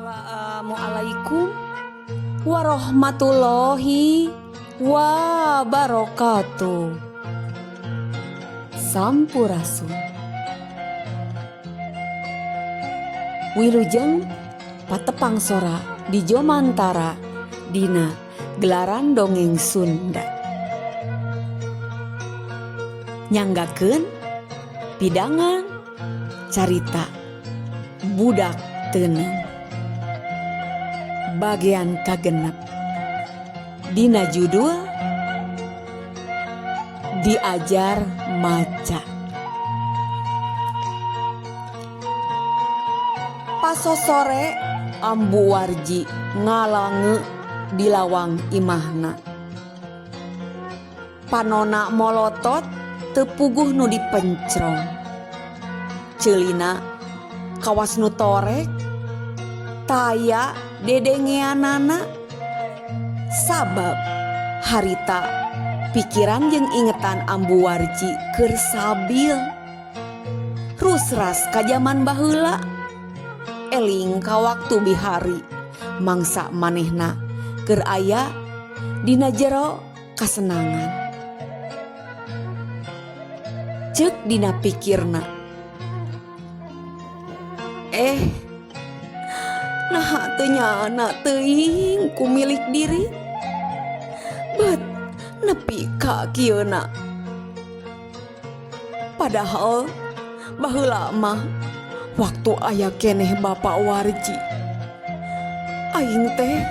Assalamualaikum warahmatullahi wabarakatuh. Sampurasun. Wilujeng patepang sora di Jomantara dina gelaran dongeng Sunda. Nyanggakeun pidangan carita budak teuneum. Bagian kagenep. Dina judul Diajar Maca. Pasosore Ambu Warji ngalange di lawang imahna. Panona molotot teu puguh nu dipencrong. Ceulina kawas nu torek taya dedengeanana sabab harita pikiran jeung ingetan Ambu Warji keur sabil. Rusras ka jaman baheula eling ka waktu bihari mangsa manehna keur aya dina jero kasenangan. Ceuk dina pikirna. Naha teu nyana teuing ku milik diri. Bet nepi ka kieuna. Padahal baheula mah waktu aya keneh Bapak Warji. Aing teh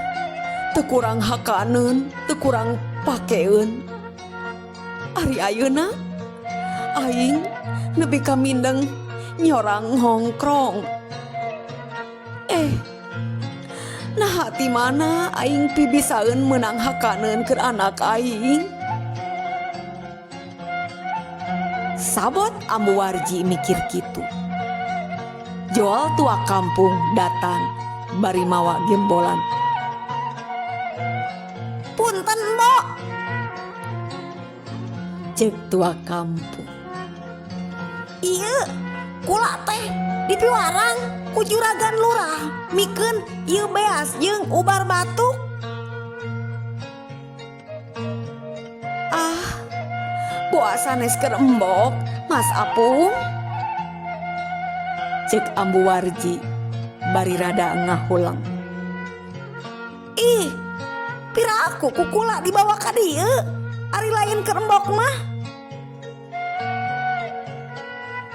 teu kurang hakaneun, teu kurang pakeun. Ari ayeuna aing nepi ka mindeng nyorang hongkrong. Naha ti mana aing pibisaeun meunang hakaneun keur anak aing? Sabot Ambu Warji mikir kitu. Joal tua kampung datang bari mawa gembolan. Punten, Mbok. Ceuk tua kampung. Ieu kula teh dipiwarang ku juragan lurah mikeun ieu beas jeung ubar batuk. Ah, boa sanes keur embok, Mas Apung. Ceuk Ambu Warji bari rada ngahulang. Ih, piraku ku kula dibawa ka dieu, ari lain keur embok mah.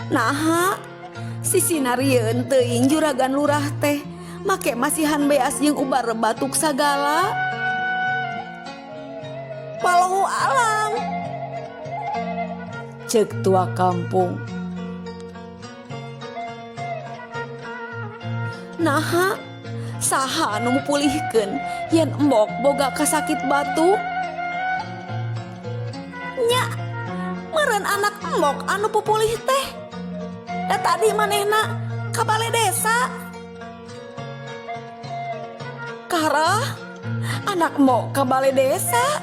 Naha, sisina rieun teuing juragan lurah teh make masihan beas jeung ubar batuk sagala. Walau alam. Ceuk tua kampung. Naha, saha anu mupulihkeun yen embok boga kasakit batuk? Nya, meureun anak embok anu pupulih teh. Da tadi manehna ka bale desa. Karah, anak embok ka bale desa.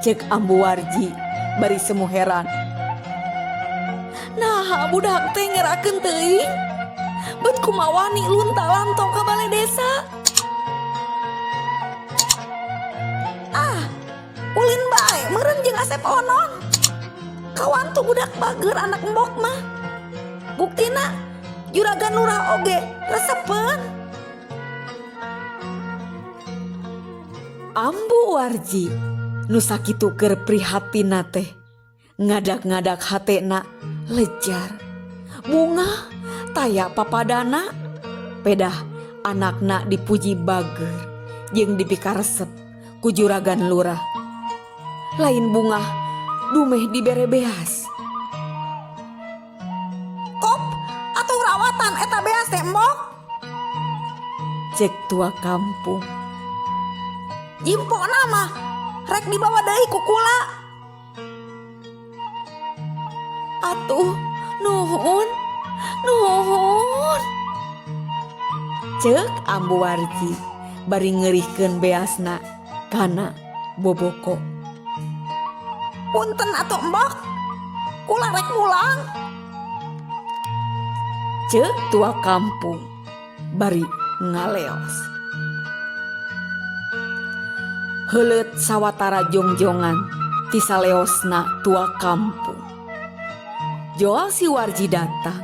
Ceuk Ambu Warji bari semu heran. Naha budak teh ngerakeun teuing. Bet kumawani lunta lanto ka bale desa. Ah, ulin bae meureun jeung Asep Onon. Kawantu budak bager anak embok mah. Buktina juragan lurah oge resepeun. Ambu Warji nu sakitu keur prihatinna teh ngadak-ngadak hatena lejar. Bungah taya papadana pedah anakna dipuji bager jeung dipikaresep ku juragan lurah. Lain bungah dumeh dibere beas. Kop atuh rawatan eta beas teh embok. Cek tua kampung. Jimpona mah rek dibawa deui ku kula. Atuh nuhun, nuhun. Ceuk Ambu Warji bari ngeurihkeun beasna kana boboko. Punten atuh embok, kula rek mulang. Ceuk tua kampung. bari ngaleos. Heuleut sawatara jongjongan ti saleosna tua kampung. Joal si Warji datang,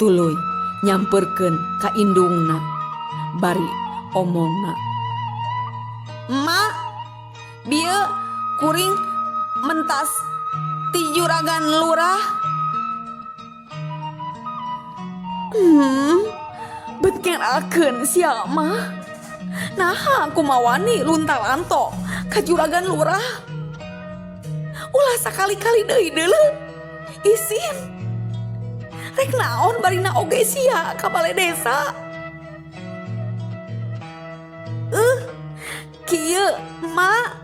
tuluy nyamperkeun ka indungna bari omongna. Emak, bieu kuring mentas ti juragan lurah. Bet ngerakeun sia mah. Naha kumawani luntal anto ka juragan lurah. Ulah sakali-kali deui deuleu. Isin. Rek naon barina oge sia ka bale desa. Kieu mak.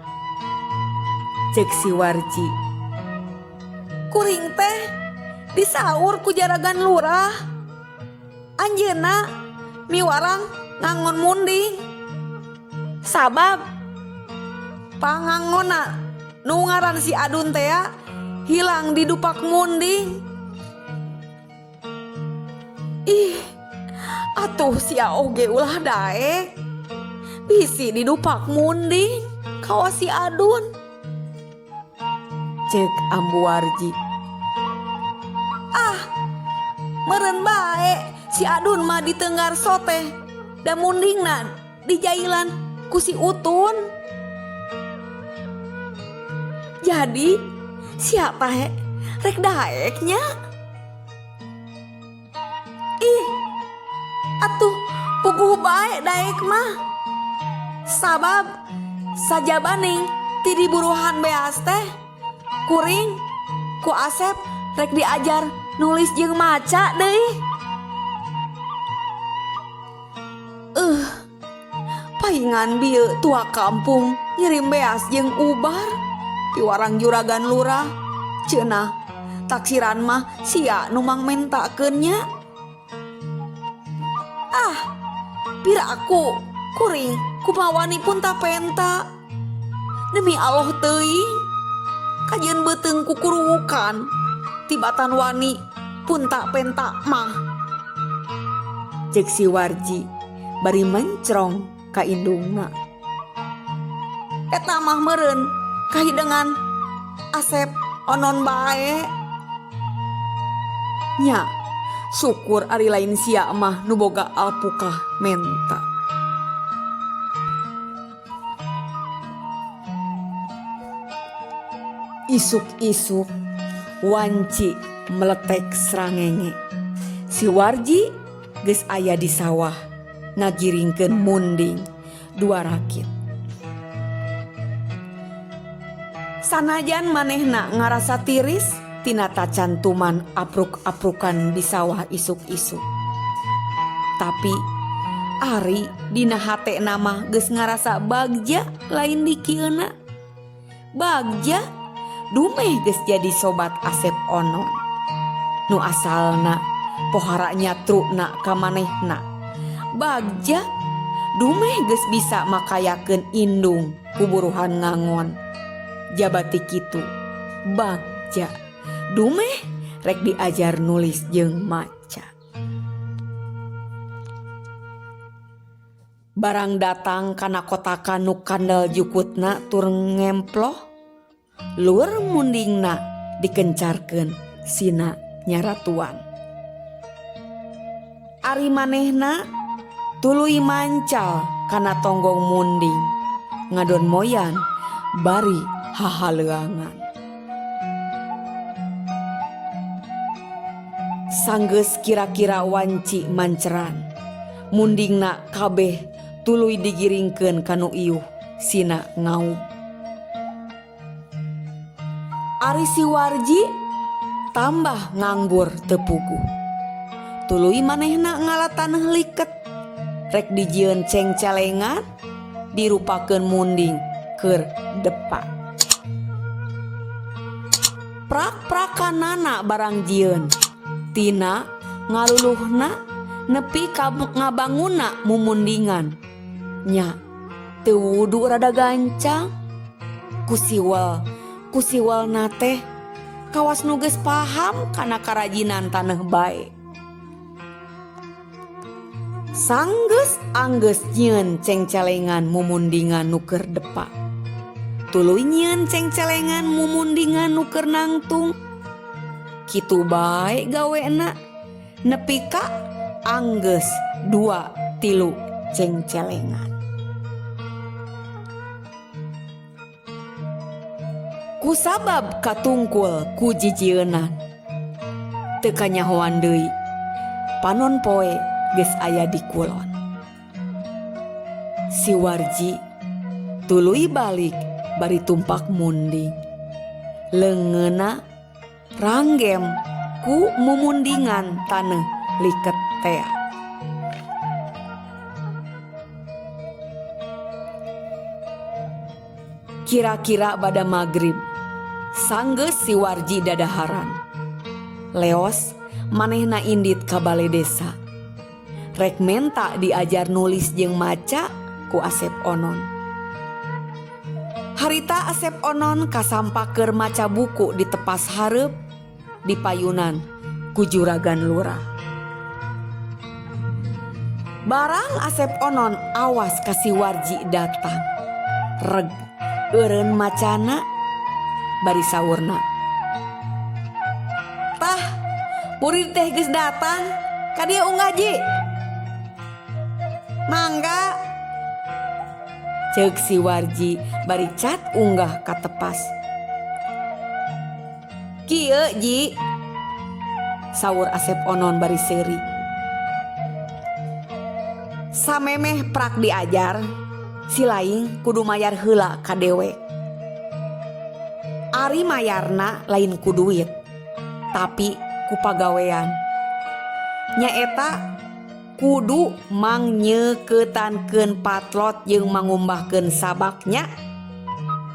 Cek si Warji. Kuring teh disaur ku jaragan lurah. Anjeunna miwarang ngangon munding. Sabab pangangonna nu ngaran si Adun tea hilang di dupak munding. Ih, atuh sia oge ulah daek. Bisi didupak munding kawas si Adun. Cek Ambu Warji. Ah, meureun bae si Adun mah ditenggar sote da mundingna dijailan ku si Utun. Jadi siapa he rek daeknya? Ih, atuh puguh bae daek mah. Sabab sajabaning ti diburuhan beas teh kuring ku Asep rek diajar nulis jeung maca deui. Paingan bieu tua kampung ngirim beas jeung ubar piwarang juragan lurah cenah taksiran mah sia nu mangmentakeun nya. Ah, piraku kuring kumawani pun tak penta. Demi Allah teuing kajeun beuteung kukuruwukan tibatan wani pun tak penta mah. Cek si Warji bari mencrong ka indungna. Eta mah meureun kahidengan Asep onon bae. Nya, syukur ari lain sia mah nu boga alpukah menta. Isuk-isuk wanci meletek srangenge. Si Warji geus aya di sawah ngagiringkeun munding dua rakit. Sanajan manehna ngarasa tiris tina tacantuman apruk-aprukan di sawah isuk-isuk. Tapi ari dina hatena mah geus ngarasa bagja lain dikieuna. Bagja dumeh geus jadi sobat Asep Onon. Nu asalna pohara nyatruna ka manehna. Bagja dumeh geus bisa makayakeun indung kuburuhan ngangon. Jabati kitu bagja dumeh rek diajar nulis jeung maca. Barang datang kana kotakan nu kandel jukutna tur ngemploh, luar mundingna dikencarkeun sina nyaratuan. Ari manehna tuluy mancal kana tonggong munding, ngadon moyan bari hahaleuangan. Sanggeus kira-kira wanci manceran, mundingna kabeh tuluy digiringkeun kanu iuh sina ngaub. Ari si Warji tambah nganggur teu puguh. Tuluy manehna ngala taneuh liket, rek dijieun cengcelengan, dirupakeun munding keur depa. Prak-prakanana barang jieun, tina ngaluluhna nepi ka ngabanguna mumundingan. Nya teu wudu rada gancang, kusiwel teh kawas nu geus paham kana karajinan taneuh bae. Sanggeus anggeus nyieun cengcelengan mumundingan nu keur depa. Tuluy nyieun cengcelengan mumundingan nu keur nangtung. Kitu bae gawena nepi ka anggeus 2 3 cengcelengan. Kusabab katungkul ku jijieunan. Teu kanyahoan deui panon poe geus aya di kulon. Si Warji tuluy balik bari tumpak munding. Leungeunna ranggem ku mumundingan taneuh liket tea. Kira-kira bada magrib, sanggeus si Warji dadaharan. Leos manehna indit ka bale desa. Rek menta diajar nulis jeung maca ku Asep Onon. Harita Asep Onon kasampaker maca buku di tepas hareup di payunan ku juragan lurah. Barang Asep Onon awas ka si Warji datang. Reg eureun macana bari saurna. Tah, murid teh geus datang, ka dieu unggah ji. Mangga. Ceuk si Warji bari cat unggah ka tepas. Kieu ji, saur Asep Onon bari seuri. Samemeh prak diajar, si laing kudu mayar heula ka dewek. Ari mayarna lain ku duit, tapi ku pagawean. Nyaeta kudu mangnyeukeutankeun patlot jeung mangumbahkeun sabaknya.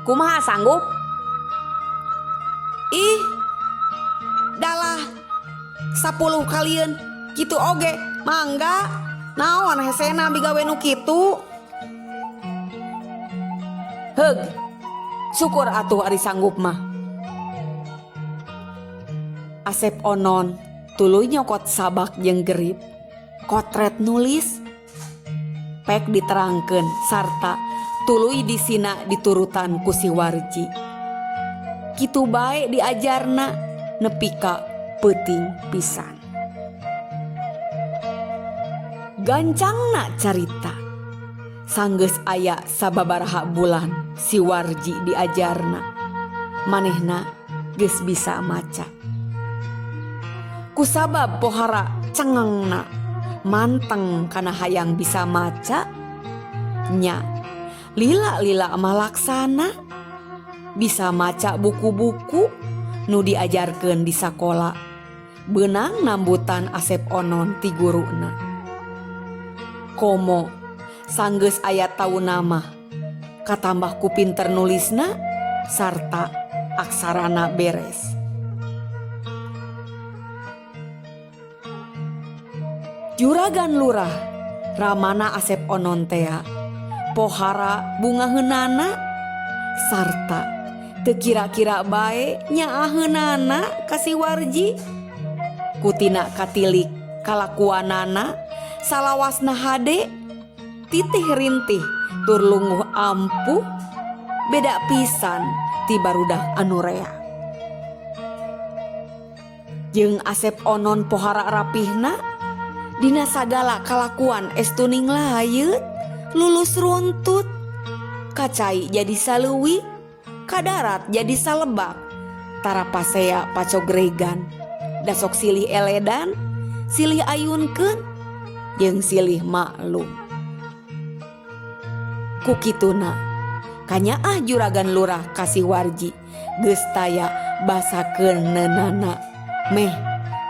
Kumaha sanggup? Ih, dalah 10 kalieun kitu oge mangga. Naon hesena bigawe nu kitu? Heug, syukur atuh ari sanggup mah. Asep Onon tuluy nyokot sabak jeung gerip, kotret nulis, pek diterangkeun sarta tuluy disina diturutan ku si Warji. Kitu bae diajarna nepi ka peuting pisan. Gancangna carita. Sanggeus aya sababaraha bulan si Warji diajarna. Manehna geus bisa maca. Kusabab pohara cengengna manteng kana hayang bisa maca nya lila-lila malaksana bisa maca buku-buku nu diajarkeun di sakola beunang nambutan Asep Onon ti guruna. Komo sanggeus aya tauna mah katambah ku pinter nulisna sarta aksarana beres. Juragan lurah ramana Asep Onon tea pohara bungaheunana sarta teu kira-kira bae nyaaheunana ka si Warji. Kutina katilik kalakuanana salawasna hade titih rintih tur lunguh ampuh beda pisan ti barudak anu rea. Jeung Asep Onon pohara rapihna dina sagala kalakuan estuning layeut lulus runtut kacai jadi saleuwi kadarat jadi salebak tara pasea pacogregan dasok silih eledan silih ayunkeun jeung silih maklum. Ku kituna kanyaah juragan lurah ka si Warji geus taya basakeunana meh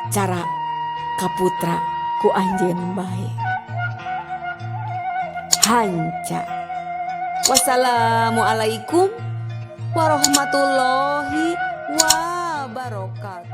cara kaputra ku anjeun bae. Hanca. Wassalamualaikum warahmatullahi wabarakatuh.